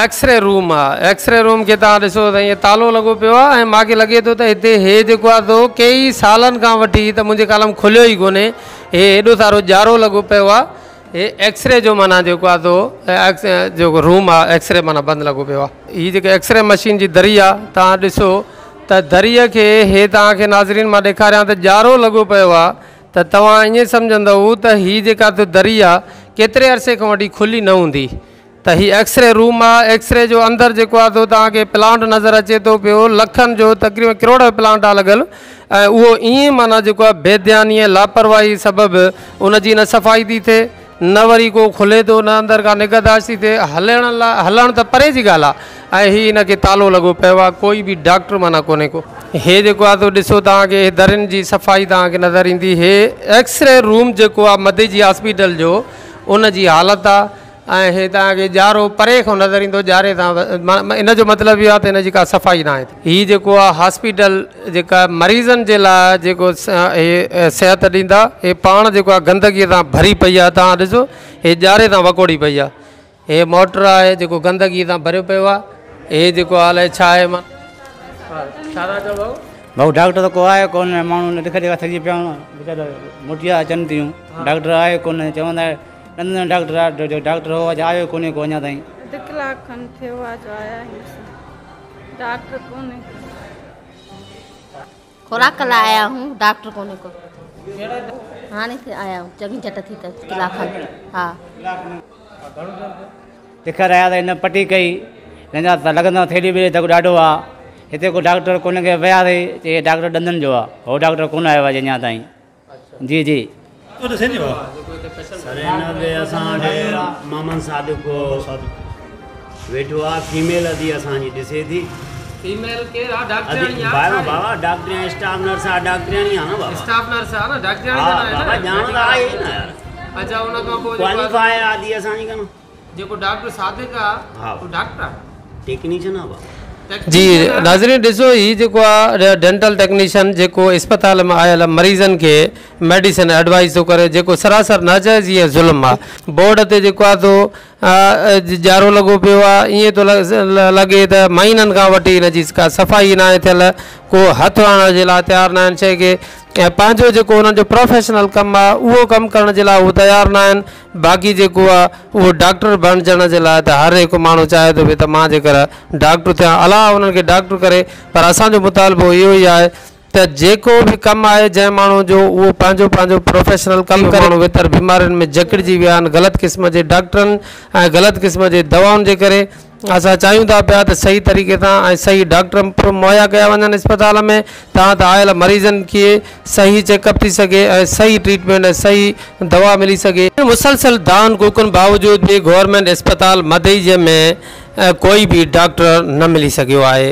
X-ray room آ X-ray room کي توهان ڏسو ته ائين تالو لڳو پيو آ ۽ ماکي لڳي ٿو ته هتي هي جيڪو آ سو ڪيئي سالن کان وٺي ته منهنجي خيال ۾ کليو ئي ڪونهي هي ايڏو سارو ڄارو لڳو پيو آ هي ايڪسري جو معنيٰ جيڪو آ سو جيڪو روم آ ايڪسري معنيٰ بند لڳو پيو آ. هي جيڪي ايڪسري مشين جي دري آ توهان ڏسو ته دريء کي هي توهان کي ناظرين مان ڏيکاريان ته ڄارو لڳو پيو آ ته توهان ائين سمجهندؤ ته هي جيڪا دري آ ڪيتري عرصي کان وٺي کلي نه هوندي. ته هي ايڪسري روم آ ايڪسري جو اندر جيڪو آ سو توهان کي پلانٽ نظر اچي ٿو پيو لکن جو تقريبن ڪروڙ جو پلانٽ آ لڳل ۽ اهو ائين معنيٰ جيڪو آ بي ڌياني ۽ لاپرواهي سبب ان جي نه صفائي ٿي ٿئي نه وري ڪو کلي ٿو نه اندر ڪا نگهداشت ٿي ٿئي هلڻ لاء هلڻ ته پري جي ڳالهه آ ۽ هي ان کي تالو لڳو پيو آ ڪوئي به ڊاڪٽر معنيٰ ڪونهي ڪو. هي جيڪو آ سو ڏسو توهان کي هي درين جي صفائي توهان کي نظر ايندي هي ايڪسري روم جيڪو آ مديجي هاسپيٽل جو ان جي حالت آ. ۽ هي توهان کي ڄارو پري کان نظر ايندو ڄاري تان ان جو مطلب اهو آهي ته هن جي ڪا صفائي ناهي هي جيڪو آهي هاسپيٽل جيڪا مريضن جي لاء جيڪو هي صحت ڏيندا هي پاڻ جيڪو آهي گندگي سان ڀري پئي آهي توهان ڏسو هي ڄاري تان وڪوڙي پئي آهي هي موٽر آهي جيڪو گندگي سان ڀريو پيو آهي هي جيڪو الائي ڇا آهي مان ڇا ٿا چئو ڀائو؟ ڀائو ڊاڪٽر ته ڪو آهي ڪونه ماڻهو ڏک ڏک ٿڪجي پيا آهيون ويچارا موٽي اچن ٿيون ڊاڪٽر آهي ڪونه چوندا ڏندن جو ڊاڪٽر آ جو ڊاڪٽر هو اڄ آيو ڪونهي ڪو اڃا تائين. اڌ ڪلاڪ کن ٿيو آ جو آيا آهيون اسان ڊاڪٽر ڪونهي ڪو. خوراڪ لاء آيا آهيون ڊاڪٽر ڪونهي ڪو هاڻي آيا آهيون چڱي جهٽ ٿي ته ڪلاڪ کن ها. لکر آيا ته هن پٽي ڪئي هن جا ته لڳندو ٿيلهي ٻيلي ڌڪ ڏاڍو آ هتي ڪو ڊاڪٽر ڪونهي ڪي ويا سي چي ڊاڪٽر ڏندن جو آ هو ڊاڪٽر ڪونه آيو آ اڃا تائين. جي جي. سر هن تي اسان وٽ محمد صادق ويٺو آ فيميل ادي اسان جي ڏسي ٿي. فيميل ڪير آ ڊاڪٽرياڻي آ ڇا بابا ڊاڪٽرياڻي اسٽاف نرس آ ڊاڪٽرياڻي آ نه بابا اسٽاف نرس آ نه ڊاڪٽرياڻي ته ناهي نه بابا ڄاڻ ته آهي نه يار اچها ان کان پوء ڪواليفائي آ ادي اسان جي ڪن جيڪو ڊاڪٽر صادق آ اهو ڊاڪٽر آ ٽيڪنيشن آ بابا. جي ناظرين ڏسو هي جيڪو آ ڊينٽل ٽيڪنيشن جيڪو اسپتال ۾ آيل مريضن کي ميڊيسن ايڊوائز ٿو ڪري جيڪو سراسر ناجائزي ۽ ظلم آ بورڊ تي جيڪو آ سو ڄارو لڳو پيو آ ائين ٿو لڳي ته مهينن کان وٺي هن جي ڪا صفائي ناهي ٿيل ڪو هٿ هڻڻ جي لاء تيار ناهن شي کي ۽ پنهنجو جيڪو انهن جو پروفيشنل ڪم آ اهو ڪم ڪرڻ جي لاء هو تيار ناهن باقي جيڪو آ اهو ڊاڪٽر بڻجڻ جي لاء ته هر هڪ ماڻهو چاهي ٿو پيو ته مان جيڪر ڊاڪٽر ٿيان الله انهن کي ڊاڪٽر ڪري پر اسان جو مطالبو اهو ئي آهي ته جيڪو به ڪم آهي جنهن ماڻهو جو اهو پنهنجو پنهنجو پروفيشنل ڪم ڪري ماڻهو ويتر بيمارين ۾ جڪڙجي ويا آهن غلط قسم جي ڊاڪٽرن ۽ غلط قسم جي دوائن جي ڪري اسان چاهيون ٿا پيا ته صحيح طريقي سان ۽ صحيح ڊاڪٽر مهيا ڪيا وڃن اسپتال ۾ تان ته آيل مريضن کي صحيح چيڪ اپ ٿي سگهي ۽ صحيح ٽريٽمينٽ ۽ صحيح دوا ملي سگهي. مسلسل دانهن ڪوڪن باوجود به گورنمينٽ اسپتال مدئجي ۾ ڪوئي به ڊاڪٽر نه ملي سگهيو آهي.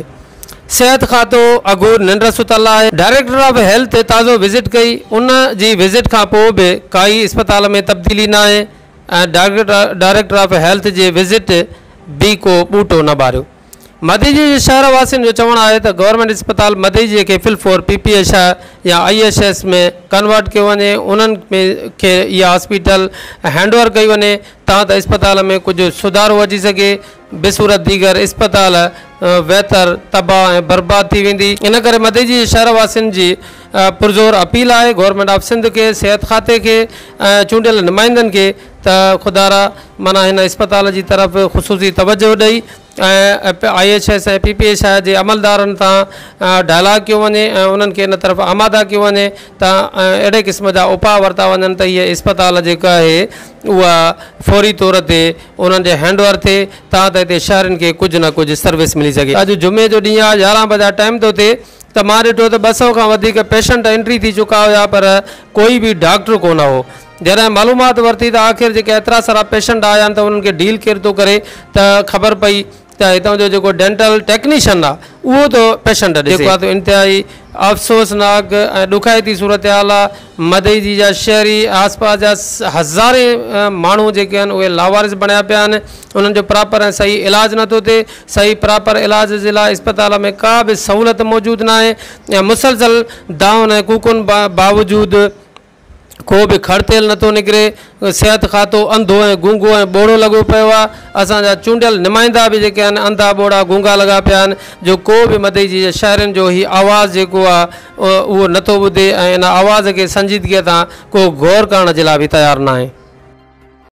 صحت کاتو اگهور ننڊ ستل آهي. ڊائريڪٽر آف هيلٿ تازو وزٽ ڪئي ان جي وزٽ کان پوء به ڪائي اسپتال ۾ تبديلي ناهي. ۽ ڊائريڪٽر آف هيلٿ جي وزٽ به ڪو ٻوٽو نه ٻاريو. مديجي جي شهر واسين جو چوڻ آهي ته گورنمينٽ اسپتال مديجي کي في الفور پي پي ايڇ I يا I H S ۾ convert ڪيو وڃي انهن ۾ کي اها هاسپيٽل هينڊ اوور ڪئي وڃي تان ته اسپتال ۾ ڪجهه سڌارو اچي سگهي بصورت ديگر اسپتال ويتر تباهه ۽ برباد ٿي ويندي ان ڪري مديجي جي شهر واسين جي پرزور اپيل آهي گورنمينٽ آف سنڌ کي صحت کاتي کي ۽ چونڊيل نمائندن کي ته خدارا معنيٰ هن اسپتال جي طرف خصوصي توجهه ڏئي ۽ I H S ۽ P P H I جي عملدارن سان ڊائلاگ ڪيو وڃي ۽ انهن کي ان طرف آماده ڪيو وڃي ته اهڙي قسم جا اپاء ورتا وڃن ته هيء اسپتال جيڪا آهي اها فوري طور تي انهن جي هينڊ اوور ٿئي تان ته هتي شهرين کي ڪجهه نه ڪجهه سروس ملي سگهي. اڄ جمعي جو ڏينهن آهي 11 بجا ٽائيم ٿو ٿئي ته مان ڏٺو ته 200 کان وڌيڪ پيشنٽ انٽري ٿي چڪا هيا پر ڪوئي به ڊاڪٽر ڪونه هو جڏهن معلومات ورتي ته آخر جيڪي ايترا سارا پيشنٽ آيا آهن ته انهن کي ڊيل ڪير ٿو ڪري ته خبر پئي ته هتان جو جيڪو ڊينٽل ٽيڪنيشن آ اهو ٿو پيشنٽ ڏسي. جيڪو آ ته انتهائي افسوسناڪ ۽ ڏکائتي صورتحال آ مدئجي جا شهري آس پاس جا هزارين ماڻهو جيڪي آهن اهي لاوارث بڻيا پيا آهن انهن جو پراپر ۽ صحيح علاج نٿو ٿئي صحيح پراپر علاج جي لاء اسپتال ۾ ڪا به سهولت موجود ناهي ۽ مسلسل دانهن ۽ ڪوڪن باوجود. ڪو به کڙ تيل نٿو نڪري. صحت کاتو انڌو ۽ گونگو ۽ ٻوڙو لڳو پيو آهي. اسان جا چونڊيل نمائندا به جيڪي آهن انڌا ٻوڙا گونگا لڳا پيا آهن جو ڪو به مدئجي جي شهرين جو هي آواز جيڪو آهي اهو نٿو ٻڌي ۽ ان آواز کي سنجيدگيء سان ڪو غور ڪرڻ جي لاء به تيار ناهي.